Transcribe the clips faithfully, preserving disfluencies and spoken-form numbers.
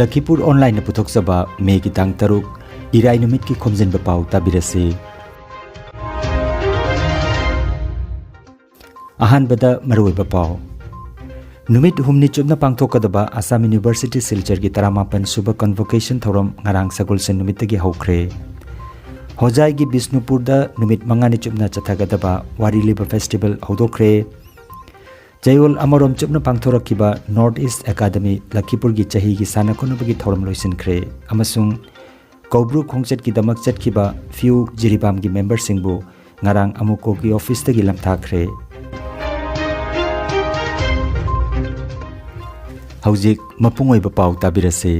ꯂꯈꯤꯄꯨꯔ ꯑꯣꯟꯂꯥꯏꯟꯅ ꯄꯨꯊꯣꯛꯆꯕ ꯃꯦꯒꯤ ꯇꯥꯡ ꯇꯔꯨꯛ, ꯏꯔꯥꯏ ꯅꯨꯃꯤꯠꯀꯤ ꯈꯣꯝꯖꯤꯟꯕ ꯄꯥꯎ ꯇꯥꯕꯤꯔꯁꯤ꯫ ꯑꯍꯥꯟꯕꯗ ꯃꯔꯨꯑꯣꯏꯕ ꯄꯥꯎ꯫ ꯅꯨꯃꯤꯠ ꯍꯨꯝꯅꯤ ꯆꯨꯞꯅ ꯄꯥꯡꯊꯣꯛꯀꯗꯕ ꯑꯁꯥꯝ ꯌꯨꯅꯤꯚꯔꯁꯤꯇꯤ ꯁꯤꯜꯆꯔꯒꯤ ꯇꯔꯥꯃꯥꯄꯟ ꯁꯨꯕ ꯀꯟꯚꯣꯀꯦꯁꯟ ꯊꯧꯔꯝ ꯉꯔꯥꯡ ꯁꯒꯣꯜꯁꯦꯟ ꯅꯨꯃꯤꯠꯇꯒꯤ ꯍꯧꯈ꯭ꯔꯦ꯫ ꯍꯣꯖꯥꯏꯒꯤ ꯕꯤꯁꯅꯨꯄꯨꯔꯗ ꯅꯨꯃꯤꯠ ꯃꯉꯥꯅꯤ ꯆꯨꯞꯅ ꯆꯠꯊꯒꯗꯕ ꯋꯥꯔꯤ ꯂꯤꯕ ꯐꯦꯁꯇꯤꯚꯦꯜ ꯍꯧꯗꯣꯛꯈ꯭ꯔꯦ꯫ ꯆꯌꯣꯜ ꯑꯃꯔꯣꯝ ꯆꯨꯞꯅ ꯄꯥꯡꯊꯣꯔꯛꯈꯤꯕ ꯅꯣꯔꯠ ꯏꯁ ꯑꯦꯀꯥꯗꯃꯤ ꯂꯈꯤꯄꯨꯔꯒꯤ ꯆꯍꯤꯒꯤ ꯁꯥꯟꯅ ꯈꯣꯠꯅꯕꯒꯤ ꯊꯧꯔꯝ ꯂꯣꯏꯁꯤꯟꯈ꯭ꯔꯦ ꯑꯃꯁꯨꯡ ꯀꯧꯕ꯭ꯔꯨ ꯈꯣꯡꯆꯠꯀꯤꯗꯃꯛ ꯆꯠꯈꯤꯕ ꯐꯤꯎ ꯖꯤꯔꯤꯕꯥꯝꯒꯤ ꯃꯦꯝꯕꯔꯁꯤꯡꯕꯨ ꯉꯔꯥꯡ ꯑꯃꯨꯛꯀꯣꯒꯤ ꯑꯣꯐꯤꯁꯇꯒꯤ ꯂꯝꯊꯥꯈ꯭ꯔꯦ꯫ ꯍꯧꯖꯤꯛ ꯃꯄꯨꯡ ꯑꯣꯏꯕ ꯄꯥꯎ ꯇꯥꯕꯤꯔꯁꯤ꯫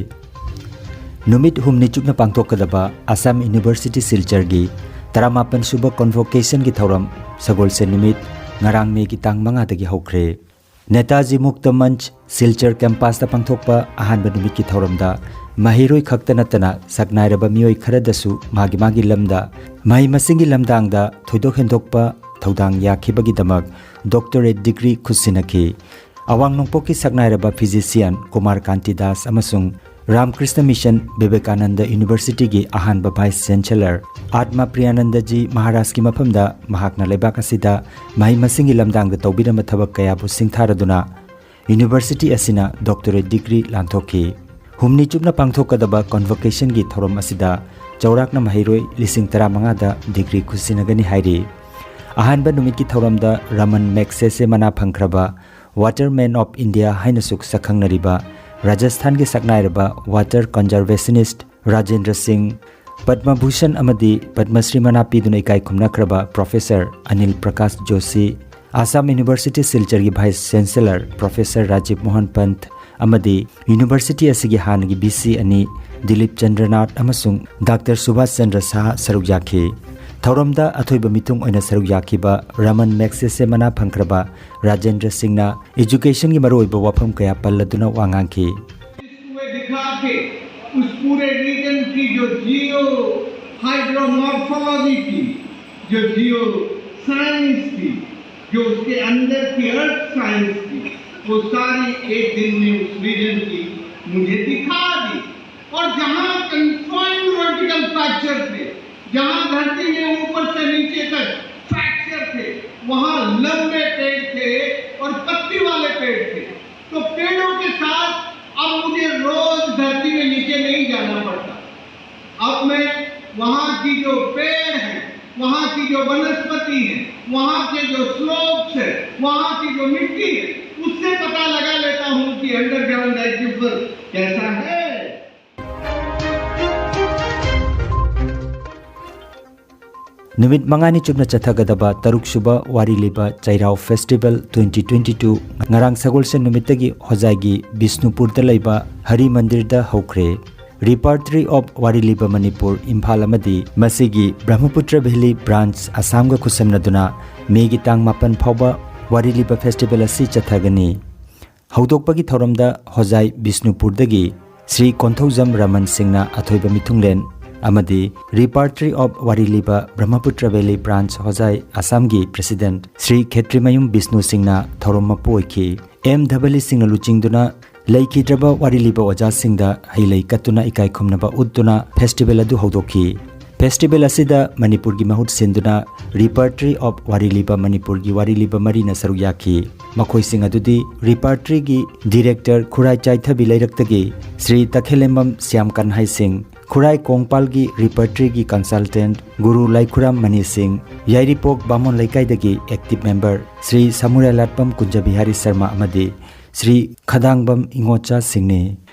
ꯅꯨꯃꯤꯠ ꯍꯨꯝꯅꯤ ꯆꯨꯞꯅ ꯄꯥꯡꯊꯣꯛꯀꯗꯕ ꯑꯁꯥꯝ ꯌꯨꯅꯤꯚꯔꯁꯤꯇꯤ ꯁꯤꯜꯆꯔꯒꯤ ꯇꯔꯥꯃꯥꯄꯟ ꯁꯨꯕ ꯀꯣꯟꯚꯣꯀꯦꯁꯟꯒꯤ ꯊꯧꯔꯝ ꯁꯒꯣꯜꯁꯦꯟ ꯅꯨꯃꯤꯠ ꯉꯔꯥꯡ ꯃꯦꯒꯤ ꯇꯥꯡ ꯃꯉꯥꯗꯒꯤ ꯍꯧꯈ꯭ꯔꯦ꯫ ꯅꯦꯇꯥꯖꯤ ꯃꯨꯛꯇ ꯃꯟꯆ ꯁꯤꯜꯆꯔ ꯀꯦꯝꯄꯁꯇ ꯄꯥꯡꯊꯣꯛꯄ ꯑꯍꯥꯟꯕ ꯅꯨꯃꯤꯠꯀꯤ ꯊꯧꯔꯝꯗ ꯃꯍꯩꯔꯣꯏ ꯈꯛꯇ ꯅꯠꯇꯅ ꯁꯛꯅꯥꯏꯔꯕ ꯃꯤꯑꯣꯏ ꯈꯔꯗꯁꯨ ꯃꯥꯒꯤ ꯃꯥꯒꯤ ꯂꯝꯗ ꯃꯍꯩ ꯃꯁꯤꯡꯒꯤ ꯂꯝꯗꯥꯡꯗ ꯊꯣꯏꯗꯣꯛ ꯍꯦꯟꯗꯣꯛꯄ ꯊꯧꯗꯥꯡ ꯌꯥꯈꯤꯕꯒꯤꯗꯃꯛ ꯗꯣꯛꯇꯔꯦꯠ ꯗꯤꯒ꯭ꯔꯤ ꯈꯨꯠꯁꯤꯟꯅꯈꯤ꯫ ꯑꯋꯥꯡ ꯅꯣꯡꯄꯣꯛꯀꯤ ꯁꯛꯅꯥꯏꯔꯕ ꯐꯤꯖꯤꯁꯤꯌꯥꯟ ꯀꯨꯃꯥꯔ ꯀꯥꯟꯇꯤ ꯗꯥꯁ ꯑꯃꯁꯨꯡ ꯔꯥꯝꯀ꯭ꯔꯤꯁꯅ ꯃꯤꯁꯟ ꯕꯤꯕꯦꯀꯥꯅꯟꯗ ꯌꯨꯅꯤꯚꯔꯁꯤꯇꯤꯒꯤ ꯑꯍꯥꯟꯕ ꯚꯥꯏꯁ ꯆꯦꯟꯁꯦꯂꯔ ꯑꯥꯠꯃ ꯄ꯭ꯔꯤꯌꯥꯅꯟꯗꯖꯤ ꯃꯍꯥꯔꯥꯖꯀꯤ ꯃꯐꯝꯗ ꯃꯍꯥꯛꯅ ꯂꯩꯕꯥꯛ ꯑꯁꯤꯗ ꯃꯍꯩ ꯃꯁꯤꯡꯒꯤ ꯂꯝꯗꯥꯡꯗ ꯇꯧꯕꯤꯔꯝꯕ ꯊꯕꯛ ꯀꯌꯥꯕꯨ ꯁꯤꯡꯊꯥꯔꯗꯨꯅ ꯌꯨꯅꯤꯚꯔꯁꯤꯇꯤ ꯑꯁꯤꯅ ꯗꯣꯛꯇꯔꯦꯠ ꯗꯤꯒ꯭ꯔꯤ ꯂꯥꯟꯊꯣꯛꯈꯤ꯫ ꯍꯨꯝꯅꯤ ꯆꯨꯞꯅ ꯄꯥꯡꯊꯣꯛꯀꯗꯕ ꯀꯣꯟꯚꯣꯀꯦꯁꯟꯒꯤ ꯊꯧꯔꯝ ꯑꯁꯤꯗ ꯆꯥꯎꯔꯥꯛꯅ ꯃꯍꯩꯔꯣꯏ ꯂꯤꯁꯤꯡ ꯇꯔꯥꯃꯉꯥꯗ ꯗꯤꯒ꯭ꯔꯤ ꯈꯨꯠꯁꯤꯟꯅꯒꯅꯤ ꯍꯥꯏꯔꯤ꯫ ꯑꯍꯥꯟꯕ ꯅꯨꯃꯤꯠꯀꯤ ꯊꯧꯔꯝꯗ ꯔꯃꯟ ꯃꯦꯛꯁꯦꯁꯦ ꯃꯅꯥ ꯐꯪꯈ꯭ꯔꯕ ꯋꯥꯇꯔꯃꯦꯟ ꯑꯣꯐ ꯏꯟꯗꯤꯌꯥ ꯍꯥꯏꯅꯁꯨ ꯁꯛꯈꯪꯅꯔꯤꯕ ꯔꯥꯖꯁꯊꯥꯟꯒꯤ ꯁꯛꯅꯥꯏꯔꯕ ꯋꯥꯇꯔ ꯀꯟꯖꯔꯚꯦꯁꯅꯤꯁ꯭ꯠ ꯔꯥꯖꯦꯟꯗ꯭ꯔ ꯁꯤꯡ, ꯄꯗꯃ ꯚꯨꯁꯟ ꯑꯃꯗꯤ ꯄꯗꯃ ꯁ꯭ꯔꯤ ꯃꯅꯥ ꯄꯤꯗꯨꯅ ꯏꯀꯥꯏ ꯈꯨꯝꯅꯈ꯭ꯔꯕ ꯄ꯭ꯔꯣꯐꯦꯁꯔ ꯑꯅꯤꯜ ꯄ꯭ꯔꯀꯥꯁ ꯖꯣꯁꯤ, ꯑꯁꯥꯝ ꯌꯨꯅꯤꯚꯔꯁꯤꯇꯤ ꯁꯤꯜꯆꯔꯒꯤ vice chancellor professor Rajib Mohan Pant ꯑꯃꯗꯤ ꯌꯨꯅꯤꯚꯔꯁꯤꯇꯤ ꯑꯁꯤꯒꯤ ꯍꯥꯟꯅꯒꯤ ꯚꯤ ꯁꯤ ꯑꯅꯤ ꯗꯤꯂꯤꯞ ꯆꯟꯗ꯭ꯔꯅꯥꯊ ꯑꯃꯁꯨꯡ ꯗꯥꯛꯇꯔ ꯁꯨꯚꯥꯁ ꯆꯟꯗ꯭ꯔ ꯁꯍꯥ ꯁꯔꯨꯛ ꯌꯥꯈꯤ꯫ ꯊꯧꯔꯝꯗ ꯑꯊꯣꯏꯕ ꯃꯤꯊꯨꯡ ꯑꯣꯏꯅ ꯁꯔꯨꯛ ꯌꯥꯈꯤꯕ ꯔꯃꯟ ꯃꯦꯛꯁꯦꯁꯦ ꯃꯅꯥ ꯐꯪꯈ꯭ꯔꯕ ꯔꯥꯖꯦꯟꯗ꯭ꯔ ꯁꯤꯡꯅ ꯏꯖꯨꯀꯦꯁꯟꯒꯤ ꯃꯔꯨꯑꯣꯏꯕ ꯋꯥꯐꯝ ꯀꯌꯥ ꯄꯜꯂꯗꯨꯅ ꯋꯥ ꯉꯥꯡꯈꯤ꯫ विश्व में दिखा के उस पूरे रीजन की जो जियो हाइड्रोमॉर्फोलॉजी थी, जो जियो साइंस थी, जो उसके अंदर की अर्थ साइंस थी, वो सारी एक दिन में उस रीजन की मुझे दिखा दी। और जहां कंफाइंड वर्टिकल फ्रैक्चर थे, जहां धरती में ऊपर से नीचे तक फ्रैक्चर थे, वहां लंबे पेड़ थे और पत्ती वाले पेड़ थे। तो पेड़ों के साथ अब मुझे रोज धरती में नीचे नहीं जाना पड़ता। अब मैं वहां की जो पेड़ है, वहां की जो वनस्पति है, वहां के जो स्लोप्स है, वहां की जो मिट्टी है, उससे पता लगा लेता हूं कि अंडरग्राउंड डाइजेबल कैसा है। ꯅꯨꯃꯤꯠ ꯃꯉꯥꯅꯤ ꯆꯨꯞꯅ ꯆꯠꯊꯒꯗꯕ ꯇꯔꯨꯛ ꯁꯨꯕ ꯋꯥꯔꯤ ꯂꯤꯕ ꯆꯩꯔꯥꯎ ꯐꯦꯁꯇꯤꯚꯦꯜ ꯇ꯭ꯋꯦꯟꯇꯤ ꯇ꯭ꯋꯦꯟꯇꯤ ꯇꯨ ꯉꯔꯥꯡ ꯁꯒꯣꯜꯁꯦꯟ ꯅꯨꯃꯤꯠꯇꯒꯤ ꯍꯣꯖꯥꯏꯒꯤ ꯕꯤꯁꯅꯨꯄꯨꯔꯗ ꯂꯩꯕ ꯍꯔꯤ ꯃꯟꯗꯤꯔꯗ ꯍꯧꯈ꯭ꯔꯦ꯫ ꯔꯤꯄꯥꯔꯇꯔꯤ ꯑꯣꯐ ꯋꯥꯔꯤ ꯂꯤꯕ ꯃꯅꯤꯄꯨꯔ ꯏꯝꯐꯥꯜ ꯑꯃꯗꯤ ꯃꯁꯤꯒꯤ ꯕ꯭ꯔꯍ꯭ꯃꯄꯨꯇ꯭ꯔ ꯚꯦꯂꯤ ꯕ꯭ꯔꯥꯟꯆ ꯑꯁꯥꯝꯒ ꯈꯨꯠꯁꯝꯅꯗꯨꯅ ꯃꯦꯒꯤ ꯇꯥꯡ ꯃꯥꯄꯟ ꯐꯥꯎꯕ ꯋꯥꯔꯤ ꯂꯤꯕ ꯐꯦꯁꯇꯤꯚꯦꯜ ꯑꯁꯤ ꯆꯠꯊꯒꯅꯤ꯫ ꯍꯧꯗꯣꯛꯄꯒꯤ ꯊꯧꯔꯝꯗ ꯍꯣꯖꯥꯏ ꯕꯤꯁꯅꯨꯄꯨꯔꯗꯒꯤ ꯁ꯭ꯔꯤ ꯀꯣꯟꯊꯧꯖꯝ ꯔꯃꯟ ꯁꯤꯡꯅ ꯑꯊꯣꯏꯕ ꯃꯤꯊꯨꯡꯂꯦꯟ ꯑꯃꯗꯤ ꯔꯤꯄꯥꯔꯇꯔꯤ ꯑꯣꯐ ꯋꯥꯔꯤ ꯂꯤꯕ ꯕ꯭ꯔꯍ꯭ꯃꯄꯨꯇ꯭ꯔ ꯚꯦꯂꯤ ꯕ꯭ꯔꯥꯟꯆ ꯍꯣꯖꯥꯏ ꯑꯁꯥꯝꯒꯤ ꯄ꯭ꯔꯦꯁꯤꯗꯦꯟꯠ ꯁ꯭ꯔꯤ ꯈꯦꯇ꯭ꯔꯤꯃꯌꯨꯝ ꯕꯤꯁꯅꯨ ꯁꯤꯡꯅ ꯊꯧꯔꯝ ꯃꯄꯨ ꯑꯣꯏꯈꯤ꯫ ꯑꯦꯝ ꯙꯕꯂꯤ ꯁꯤꯡꯅ ꯂꯨꯆꯤꯡꯗꯨꯅ ꯂꯩꯈꯤꯗ꯭ꯔꯕ ꯋꯥꯔꯤ ꯂꯤꯕ ꯑꯣꯖꯥꯁꯤꯡꯗ ꯍꯩ ꯂꯩ ꯀꯠꯇꯨꯅ ꯏꯀꯥꯏ ꯈꯨꯝꯅꯕ ꯎꯠꯇꯨꯅ ꯐꯦꯁꯇꯤꯚꯦꯜ ꯑꯗꯨ ꯍꯧꯗꯣꯛꯈꯤ꯫ ꯐꯦꯁꯇꯤꯚꯦꯜ ꯑꯁꯤꯗ ꯃꯅꯤꯄꯨꯔꯒꯤ ꯃꯍꯨꯠ ꯁꯤꯟꯗꯨꯅ ꯔꯤꯄꯥꯔꯇꯔꯤ ꯑꯣꯐ ꯋꯥꯔꯤ ꯂꯤꯕ ꯃꯅꯤꯄꯨꯔꯒꯤ ꯋꯥꯔꯤ ꯂꯤꯕ ꯃꯔꯤꯅ ꯁꯔꯨꯛ ꯌꯥꯈꯤ꯫ ꯃꯈꯣꯏꯁꯤꯡ ꯑꯗꯨꯗꯤ ꯔꯤꯄꯥꯔꯇꯔꯤꯒꯤ ꯗꯤꯔꯦꯛꯇꯔ ꯈꯨꯔꯥꯏ ꯆꯥꯏꯊꯕꯤ ꯂꯩꯔꯛꯇꯒꯤ ꯁ꯭ꯔꯤ ꯇꯈꯦꯂꯦꯝꯕꯝ ꯁ꯭ꯌꯥꯝ ꯀꯟꯍꯥꯏ ꯁꯤꯡ, ꯈꯨꯔꯥꯏ ꯀꯣꯡꯄꯥꯜꯒꯤ ꯔꯤꯄꯥꯔꯇꯔꯤꯒꯤ ꯀꯟꯁꯜꯇꯦꯟꯠ ꯒꯨꯔꯨ ꯂꯥꯏꯈꯨꯔꯥꯝ ꯃꯅꯤ ꯁꯤꯡ, ꯌꯥꯏꯔꯤꯄꯣꯛ ꯕꯥꯃꯣꯟ ꯂꯩꯀꯥꯏꯗꯒꯤ ꯑꯦꯛꯇꯤꯚ ꯃꯦꯝꯕꯔ ꯁ꯭ꯔꯤ ꯁꯃꯨꯔꯥꯏꯂꯥꯠꯄꯝ ꯀꯨꯟꯖꯕꯤꯍꯥꯔꯤ ꯁꯔꯃ ꯑꯃꯗꯤ ꯁ꯭ꯔꯤ ꯈꯗꯥꯡꯕꯝ ꯏꯉꯣꯆꯥ ꯁꯤꯡꯅꯤ꯫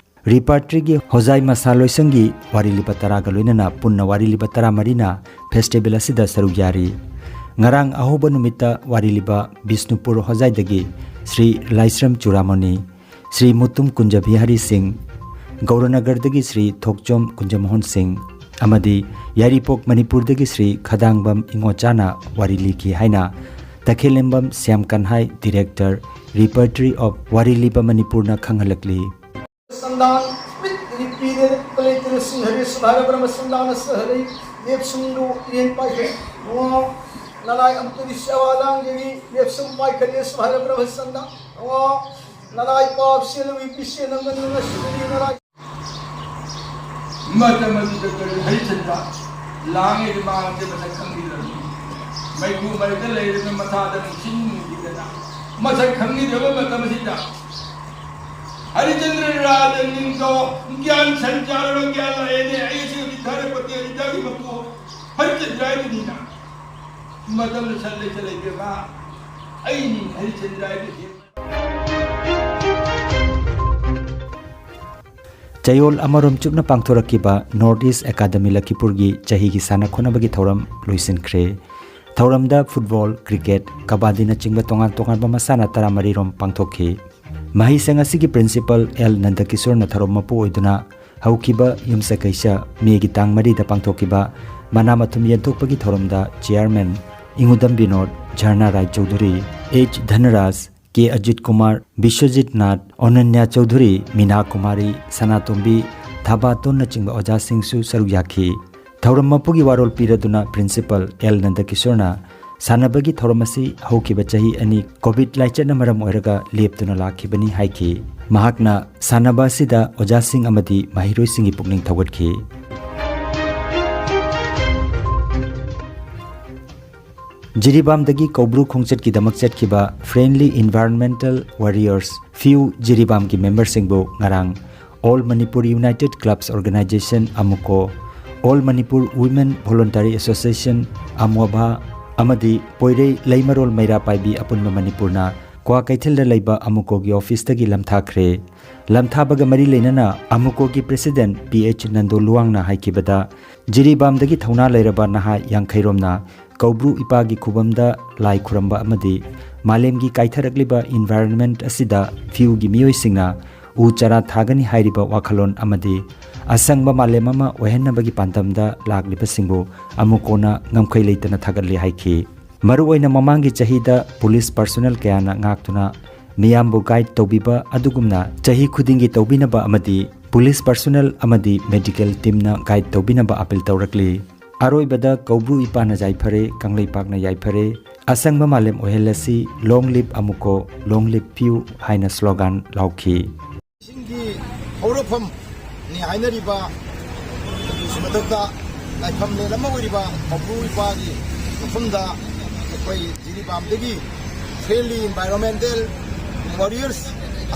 ꯔꯤꯄꯥꯔꯇꯔꯤꯒꯤ ꯍꯣꯖꯥꯏ ꯃꯁꯥ ꯂꯣꯏꯁꯪꯒꯤ ꯋꯥꯔꯤ ꯂꯤꯕ ꯇꯔꯥꯒ ꯂꯣꯏꯅꯅ ꯄꯨꯟꯅ ꯋꯥꯔꯤ ꯂꯤꯕ ꯇꯔꯥꯃꯔꯤꯅ ꯐꯦꯁꯇꯤꯚꯦꯜ ꯑꯁꯤꯗ ꯁꯔꯨꯛ ꯌꯥꯔꯤ꯫ ꯉꯔꯥꯡ ꯑꯍꯧꯕ ꯅꯨꯃꯤꯠꯇ ꯋꯥꯔꯤ ꯂꯤꯕ ꯕꯤꯁꯅꯨꯄꯨꯔ ꯍꯣꯖꯥꯏꯗꯒꯤ ꯁ꯭ꯔꯤ ꯂꯥꯏꯁ꯭ꯔꯝ ꯆꯨꯔꯥꯃꯣꯅꯤ, ꯁ꯭ꯔꯤ ꯃꯨꯇꯨꯝ ꯀꯨꯟꯖ ꯕꯤꯍꯥꯔꯤ ꯁꯤꯡ, ꯒꯧꯔꯅꯒꯔꯗꯒꯤ ꯁ꯭ꯔꯤ ꯊꯣꯛꯆꯣꯝ ꯀꯨꯟꯖꯃꯣꯍꯟ ꯁꯤꯡ ꯑꯃꯗꯤ ꯌꯥꯏꯔꯤꯄꯣꯛ ꯃꯅꯤꯄꯨꯔꯗꯒꯤ ꯁ꯭ꯔꯤ ꯈꯗꯥꯡꯕꯝ ꯏꯉꯣꯆꯥꯅ ꯋꯥꯔꯤ ꯂꯤꯈꯤ ꯍꯥꯏꯅ ꯇꯈꯦꯂꯦꯝꯕꯝ ꯁ꯭ꯌꯥꯝ ꯀꯟꯍꯥꯏ, ꯗꯤꯔꯦꯛꯇꯔ, ꯔꯤꯄꯔꯇꯔꯤ ꯑꯣꯐ ꯋꯥꯔꯤ ꯂꯤꯕ ꯃꯅꯤꯄꯨꯔꯅ ꯈꯪꯍꯜꯂꯛꯂꯤ꯫ ꯁꯟꯗꯥꯟ ꯁ꯭ꯃꯤꯠ ꯔꯤꯄꯤꯗꯦꯗ ꯀꯂꯦꯇꯤꯔ ꯁꯤꯡꯍꯔꯤ ꯁꯨꯚꯥꯏꯔ ꯕ꯭ꯔꯍ꯭ꯃ ꯁꯟꯗꯥꯅ ꯁꯍꯔꯩ ꯂꯦꯞꯁꯨꯡꯗꯨ ꯏꯔꯦꯟ ꯄꯥꯏꯈꯩ ꯅꯨꯡꯉꯥꯎ ꯅꯂꯥꯏ ꯑꯃꯨꯛꯇꯗꯤ ꯁꯦꯋꯥ ꯂꯥꯡꯖꯔꯤ ꯂꯦꯞꯁꯨꯡ ꯄꯥꯏꯈꯠꯂꯦ ꯁꯨꯚꯥꯏꯔ ꯕ꯭ꯔꯍ꯭ꯃ ꯁꯟꯗꯥ ꯅꯨꯡꯉꯥꯎ ꯅꯔꯥꯏ ꯄꯥꯞ ꯆꯦꯜꯂꯨꯏ ꯄꯤꯁꯦ ꯅꯪꯒꯟ ꯅꯪꯅ ꯁꯤꯗꯤ ꯅꯔꯥꯏ꯫ ꯃꯇꯝ ꯑꯗꯨꯗ ꯀꯔꯤ ꯍꯔꯤꯆꯟꯗ꯭ꯔ ꯂꯥꯡꯉꯤꯗ ꯃꯥꯡꯗꯦ ꯃꯁꯛ ꯈꯪꯕꯤꯗ꯭ꯔꯕꯅꯤ꯫ ꯃꯩꯈꯨ ꯃꯔꯛꯇ ꯂꯩꯔꯕ ꯃꯊꯥꯗ ꯅꯨꯡꯁꯤꯠ ꯅꯨꯡꯁꯤꯗꯅ ꯃꯁꯛ ꯈꯪꯕꯤꯗ꯭ꯔꯕ ꯃꯇꯝ ꯑꯁꯤꯗ ꯍꯔꯤꯆꯟꯗ꯭ꯔ ꯔꯥꯖ ꯅꯤꯡꯊꯧ ꯒ꯭ꯌꯥꯟ ꯁꯟ ꯆꯥꯔꯕ ꯒ꯭ꯌꯥꯟ ꯂꯥꯛꯑꯦꯅꯦ꯫ ꯑꯩ ꯑꯁꯤ ꯍꯧꯖꯤꯛ ꯊꯥꯔꯦ ꯄꯇꯦꯜ ꯏꯆꯥꯒꯤ ꯃꯄꯨ ꯍꯔꯤꯆꯟꯗ꯭ꯔ ꯍꯥꯏꯕꯅꯤꯅ꯫ ꯃꯇꯝꯗ ꯁꯟ ꯂꯩꯁꯜ ꯂꯩꯕꯦꯝꯃ ꯑꯩꯅꯤ ꯍꯔꯤꯆꯟꯗ꯭ꯔ ꯍꯥꯏꯕꯁꯤ꯫ ꯆꯌꯣꯜ ꯑꯃꯔꯣꯝ ꯆꯨꯞꯅ ꯄꯥꯡꯊꯣꯔꯛꯈꯤꯕ ꯅꯣꯔꯠ ꯏꯁ ꯑꯦꯀꯥꯗꯃꯤ ꯂꯈꯤꯄꯨꯔꯒꯤ ꯆꯍꯤꯒꯤ ꯁꯥꯟꯅ ꯈꯣꯠꯅꯕꯒꯤ ꯊꯧꯔꯝ ꯂꯣꯏꯁꯤꯟꯈ꯭ꯔꯦ꯫ ꯊꯧꯔꯝꯗ ꯐꯨꯠꯕꯣꯜ, ꯀ꯭ꯔꯤꯀꯦꯠ, ꯀꯕꯥꯗꯤꯅꯆꯤꯡꯕ ꯇꯣꯉꯥꯟ ꯇꯣꯉꯥꯟꯕ ꯃꯁꯥꯟꯅ ꯇꯔꯥꯃꯔꯤ ꯔꯣꯝ ꯄꯥꯡꯊꯣꯛꯈꯤ꯫ ꯃꯍꯩꯁꯪ ꯑꯁꯤꯒꯤ ꯄ꯭ꯔꯤꯟꯁꯤꯄꯜ ꯑꯦꯜ ꯅꯟꯗꯀꯤꯁꯣꯔꯅ ꯊꯧꯔꯝ ꯃꯄꯨ ꯑꯣꯏꯗꯨꯅ ꯍꯧꯈꯤꯕ ꯌꯨꯝꯁꯀꯩꯁ ꯃꯦꯒꯤ ꯇꯥꯡ ꯃꯔꯤꯗ ꯄꯥꯡꯊꯣꯛꯈꯤꯕ ꯃꯅꯥ ꯃꯊꯨꯝ ꯌꯦꯟꯊꯣꯛꯄꯒꯤ ꯊꯧꯔꯝꯗ ꯆꯤꯌꯥꯔꯃꯦꯟ ꯏꯉꯨꯗꯝ ꯕꯤꯅꯣꯗ, ꯙꯔꯅꯥ ꯔꯥꯏ ꯆꯧꯙꯨꯔꯤ, ꯑꯩꯆ ꯙꯅꯔꯥꯖ, ꯀꯦ ꯑꯖꯤꯠ ꯀꯨꯃꯥꯔ, ꯕꯤꯁ꯭ꯋꯖꯤꯠ ꯅꯥꯊ, ꯑꯣꯅꯟꯌꯥ ꯆꯧꯙꯨꯔꯤ, ꯃꯤꯅꯥ ꯀꯨꯃꯥꯔꯤ, ꯁꯅꯥꯇꯣꯝꯕꯤ, ꯊꯥꯕꯥꯇꯣꯟꯅꯆꯤꯡꯕ ꯑꯣꯖꯥꯁꯤꯡꯁꯨ ꯁꯔꯨꯛ ꯌꯥꯈꯤ꯫ ꯊꯧꯔꯝ ꯃꯄꯨꯒꯤ ꯋꯥꯔꯣꯜ ꯄꯤꯔꯗꯨꯅ ꯄ꯭ꯔꯤꯟꯁꯤꯄꯜ ꯑꯦꯜ ꯅꯟꯗꯀꯤꯁꯣꯔꯅ ꯁꯥꯟꯅꯕꯒꯤ ꯊꯧꯔꯝ ꯑꯁꯤ ꯍꯧꯈꯤꯕ ꯆꯍꯤ ꯑꯅꯤ ꯀꯣꯚꯤꯗ ꯂꯥꯏꯆꯠꯅ ꯃꯔꯝ ꯑꯣꯏꯔꯒ ꯂꯦꯞꯇꯨꯅ ꯂꯥꯛꯈꯤꯕꯅꯤ ꯍꯥꯏꯈꯤ꯫ ꯃꯍꯥꯛꯅ ꯁꯥꯟꯅꯕ ꯑꯁꯤꯗ ꯑꯣꯖꯥꯁꯤꯡ ꯑꯃꯗꯤ ꯃꯍꯩꯔꯣꯏꯁꯤꯡꯒꯤ ꯄꯨꯛꯅꯤꯡ ꯊꯧꯒꯠꯈꯤ꯫ ꯖꯤꯔꯤꯕꯥꯝꯗꯒꯤ ꯀꯧꯕ꯭ꯔꯨ ꯈꯣꯡꯆꯠꯀꯤꯗꯃꯛ ꯆꯠꯈꯤꯕ Friendly Environmental Warriors, ꯐꯤꯌꯨ, ꯖꯤꯔꯤꯕꯥꯝꯒꯤ ꯃꯦꯝꯕꯔꯁꯤꯡꯕꯨ ꯉꯔꯥꯡ All Manipur United Clubs Organisation, ꯑꯃꯨꯀꯣ, All Manipur Women Voluntary Association, ꯑꯃꯣꯚꯥ, ꯑꯃꯗꯤ ꯄꯣꯏꯔꯩ ꯂꯩꯃꯔꯣꯜ ꯃꯩꯔꯥ ꯄꯥꯏꯕꯤ ꯑꯄꯨꯟꯕ ꯃꯅꯤꯄꯨꯔꯅ ꯀ꯭ꯋꯥꯀꯩꯊꯦꯜꯗ ꯂꯩꯕ ꯑꯃꯨꯀꯣꯒꯤ ꯑꯣꯐꯤꯁꯇꯒꯤ ꯂꯝꯊꯥꯈ꯭ꯔꯦ꯫ ꯂꯝꯊꯥꯕꯒ ꯃꯔꯤ ꯂꯩꯅꯅ ꯑꯃꯨꯀꯣꯒꯤ ꯄ꯭ꯔꯦꯁꯤꯗꯦꯟꯠ ꯄꯤ ꯑꯩꯆ ꯅꯟꯗꯣ ꯂꯨꯋꯥꯡꯅ ꯍꯥꯏꯈꯤꯕꯗ, ꯖꯤꯔꯤꯕꯥꯝꯗꯒꯤ ꯊꯧꯅꯥ ꯂꯩꯔꯕ ꯅꯍꯥ ꯌꯥꯡꯈꯩꯔꯣꯝꯅ ꯀꯧꯕ꯭ꯔꯨ ꯏꯄꯥꯒꯤ ꯈꯨꯕꯝꯗ ꯂꯥꯏ ꯈꯨꯔꯝꯕ ꯑꯃꯗꯤ ꯃꯥꯂꯦꯝꯒꯤ ꯀꯥꯏꯊꯔꯛꯂꯤꯕ environment ꯑꯁꯤꯗ ꯐꯤꯌꯨꯒꯤ ꯃꯤꯑꯣꯏꯁꯤꯡꯅ ꯎ ꯆꯥꯔꯥ ꯊꯥꯒꯅꯤ ꯍꯥꯏꯔꯤꯕ ꯋꯥꯈꯜꯂꯣꯟ ꯑꯃꯗꯤ ꯑꯁꯪꯕ ꯃꯥꯂꯦꯝ ꯑꯃ ꯑꯣꯏꯍꯟꯅꯕꯒꯤ ꯄꯥꯟꯗꯝꯗ ꯂꯥꯛꯂꯤꯕꯁꯤꯡꯕꯨ ꯑꯃꯨꯀꯣꯅ ꯉꯝꯈꯩ ꯂꯩꯇꯅ ꯊꯥꯒꯠꯂꯤ ꯍꯥꯏꯈꯤ꯫ ꯃꯔꯨꯑꯣꯏꯅ ꯃꯃꯥꯡꯒꯤ ꯆꯍꯤꯗ ꯄꯨꯂꯤꯁ ꯄꯔꯁꯣꯅꯦꯜ ꯀꯌꯥꯅ ꯉꯥꯛꯇꯨꯅ ꯃꯤꯌꯥꯝꯕꯨ ꯒꯥꯏꯗ ꯇꯧꯕꯤꯕ ꯑꯗꯨꯒꯨꯝꯅ ꯆꯍꯤ ꯈꯨꯗꯤꯡꯒꯤ ꯇꯧꯕꯤꯅꯕ ꯑꯃꯗꯤ ꯄꯨꯂꯤꯁ ꯄꯔꯁꯣꯅꯦꯜ ꯑꯃꯗꯤ ꯃꯦꯗꯤꯀꯦꯜ ꯇꯤꯝꯅ ꯒꯥꯏꯗ ꯇꯧꯕꯤꯅꯕ ꯑꯄꯤꯜ ꯇꯧꯔꯛꯂꯤ꯫ ꯑꯔꯣꯏꯕꯗ ꯀꯧꯕ꯭ꯔꯨ ꯏꯄꯥꯅ ꯌꯥꯏꯐꯔꯦ, ꯀꯪꯂꯩꯄꯥꯛꯅ ꯌꯥꯏꯐꯔꯦ, ꯑꯁꯪꯕ ꯃꯥꯂꯦꯝ ꯑꯣꯏꯍꯜꯂꯁꯤ, long live ꯑꯃꯨꯀꯣ, long live ꯐꯤꯌꯨ ꯍꯥꯏꯅ ꯁ꯭ꯂꯣꯒꯥꯟ ꯂꯥꯎꯈꯤ꯫ ꯏꯁꯤꯡꯒꯤ ꯍꯧꯔꯛꯐꯝꯅꯤ ꯍꯥꯏꯅꯔꯤꯕ, ꯑꯗꯨꯒꯤꯁꯨ ꯃꯊꯛꯇ ꯂꯥꯏꯐꯝꯂꯦꯟ ꯑꯃ ꯑꯣꯏꯔꯤꯕ ꯀꯧꯕ꯭ꯔꯨ ꯏꯄꯥꯒꯤ ꯃꯐꯝꯗ ꯑꯩꯈꯣꯏ ꯖꯤꯔꯤꯕꯥꯝꯗꯒꯤ friendly environmental warriors,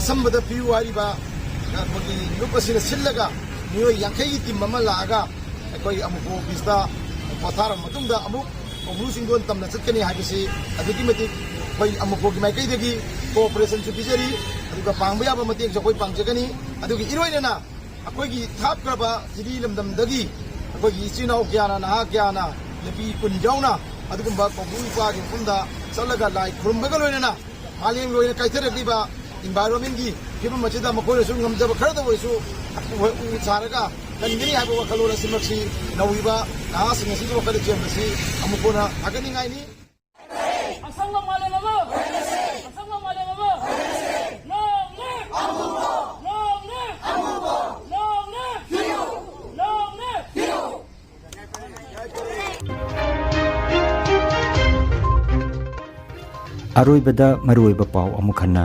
ꯑꯁꯝꯕꯗ ꯄꯤꯌꯨ ꯍꯥꯏꯔꯤꯕ ꯑꯩꯈꯣꯏꯒꯤ ꯂꯨꯞ ꯑꯁꯤꯅ ꯁꯤꯜꯂꯒ ꯃꯤꯑꯣꯏ ꯌꯥꯡꯈꯩꯒꯤ ꯇꯤꯝ ꯑꯃ ꯂꯥꯛꯑꯒ ꯑꯩꯈꯣꯏ ꯑꯃꯨꯀꯣ ꯑꯣꯐꯤꯁꯇ ꯄꯣꯊꯥꯔꯕ ꯃꯇꯨꯡꯗ ꯑꯃꯨꯛ ꯀꯧꯕ꯭ꯔꯨ ꯆꯤꯡꯗꯣꯟ ꯇꯝꯅ ꯆꯠꯀꯅꯤ ꯍꯥꯏꯕꯁꯤ ꯑꯗꯨꯛꯀꯤ ꯃꯇꯤꯛ ꯑꯩꯈꯣꯏ ꯑꯃꯨꯀꯣꯒꯤ ꯃꯥꯏꯀꯩꯗꯒꯤ ꯀꯣꯑꯣꯄꯔꯦꯁꯟꯁꯨ ꯄꯤꯖꯔꯤ꯫ ꯑꯗꯨꯒ ꯄꯥꯡꯕ ꯌꯥꯕ ꯃꯇꯦꯡꯁꯨ ꯑꯩꯈꯣꯏ ꯄꯥꯡꯖꯒꯅꯤ꯫ ꯑꯗꯨꯒ ꯏꯔꯣꯏꯅꯅ ꯑꯩꯈꯣꯏꯒꯤ ꯊꯥꯞꯈ꯭ꯔꯕ ꯖꯤꯔꯤ ꯂꯝꯗꯝꯗꯒꯤ ꯑꯩꯈꯣꯏꯒꯤ ꯏꯆꯤꯜ ꯏꯅꯥꯎ ꯀꯌꯥꯅ, ꯅꯍꯥ ꯀꯌꯥꯅ, ꯅꯨꯄꯤ ꯀꯨꯟ ꯌꯥꯎꯅ ꯑꯗꯨꯒꯨꯝꯕ ꯀꯧꯕ꯭ꯔꯨ ꯏꯄꯥꯒꯤ ꯃꯐꯝꯗ ꯆꯠꯂꯒ ꯂꯥꯏ ꯈꯨꯔꯨꯝꯕꯒ ꯂꯣꯏꯅꯅ ꯃꯥꯂꯦꯝꯒꯤ ꯑꯣꯏꯅ ꯀꯥꯏꯊꯔꯛꯂꯤꯕ environmentꯀꯤ ꯐꯤꯕꯝ ꯑꯁꯤꯗ ꯃꯈꯣꯏꯅꯁꯨ ꯉꯝꯖꯕ ꯈꯔꯗ ꯑꯣꯏꯔꯁꯨ ꯎ ꯊꯥꯔꯒ ꯀꯟꯒꯅꯤ ꯍꯥꯏꯕ ꯋꯥꯈꯜꯂꯣꯟ ꯑꯁꯤꯃꯛꯁꯤ ꯅꯧꯔꯤꯕ ꯅꯍꯥꯁꯤꯡ ꯑꯁꯤꯒꯤ ꯋꯥꯈꯜꯗ ꯆꯦꯟꯕꯁꯤ ꯑꯃꯨꯛ ꯍꯟꯅ ꯊꯥꯒꯠꯅꯤꯡꯉꯥꯏꯅꯤ꯫ ꯑꯁꯪꯕ ꯃꯥꯂꯦꯝ ꯑꯃ! ꯑꯁꯪꯕ ꯃꯥꯂꯦꯝ ꯑꯃ! Long live! Long live! Long live! Long live! ꯑꯔꯣꯏꯕꯗ ꯃꯔꯨꯑꯣꯏꯕ ꯄꯥꯎ ꯑꯃꯨꯛ ꯍꯟꯅ꯫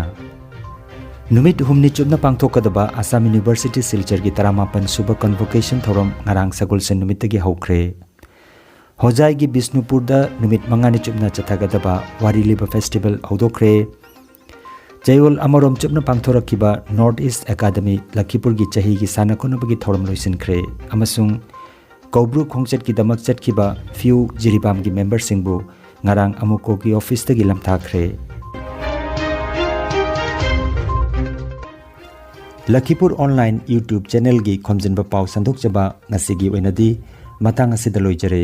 ꯅꯨꯃꯤꯠ ꯍꯨꯝꯅꯤ ꯆꯨꯞꯅ ꯄꯥꯡꯊꯣꯛꯀꯗꯕ ꯑꯁꯥꯝ ꯌꯨꯅꯤꯚꯔꯁꯤꯇꯤ ꯁꯤꯜꯆꯔꯒꯤ ꯇꯔꯥꯃꯥꯄꯟ ꯁꯨꯕ convocation ꯊꯧꯔꯝ ꯉꯔꯥꯡ ꯁꯒꯣꯜꯁꯦꯟ ꯅꯨꯃꯤꯠꯇꯒꯤ ꯍꯧꯈ꯭ꯔꯦ꯫ ꯍꯣꯖꯥꯏꯒꯤ ꯕꯤꯁꯅꯨꯄꯨꯔꯗ ꯅꯨꯃꯤꯠ ꯃꯉꯥꯅꯤ ꯆꯨꯞꯅ ꯆꯠꯊꯒꯗꯕ ꯋꯥꯔꯤ ꯂꯤꯕ ꯐꯦꯁꯇꯤꯚꯦꯜ ꯍꯧꯗꯣꯛꯈ꯭ꯔꯦ꯫ ꯆꯌꯣꯜ ꯑꯃꯔꯣꯝ ꯆꯨꯞꯅ ꯄꯥꯡꯊꯣꯔꯛꯈꯤꯕ North East Academy ꯂꯈꯤꯄꯨꯔꯒꯤ ꯆꯍꯤꯒꯤ ꯁꯥꯟꯅ ꯈꯣꯠꯅꯕꯒꯤ ꯊꯧꯔꯝ ꯂꯣꯏꯁꯤꯟꯈ꯭ꯔꯦ ꯑꯃꯁꯨꯡ ꯀꯧꯕ꯭ꯔꯨ ꯈꯣꯡꯆꯠꯀꯤꯗꯃꯛ ꯆꯠꯈꯤꯕ ꯐꯤꯌꯨ ꯖꯤꯔꯤꯕꯥꯝꯒꯤ ꯃꯦꯝꯕꯔꯁꯤꯡꯕꯨ ꯉꯔꯥꯡ ꯑꯃꯨꯛꯀꯣꯒꯤ ꯑꯣꯐꯤꯁꯇꯒꯤ ꯂꯝꯊꯥꯈ꯭ꯔꯦ꯫ ꯂꯈꯤꯄꯨꯔ online YouTube channelꯒꯤ ꯈꯣꯝꯖꯤꯟꯕ ꯄꯥꯎ ꯁꯟꯗꯣꯛꯆꯕ ꯉꯁꯤꯒꯤ ꯑꯣꯏꯅꯗꯤ ꯃꯇꯥꯡ ꯑꯁꯤꯗ ꯂꯣꯏꯖꯔꯦ꯫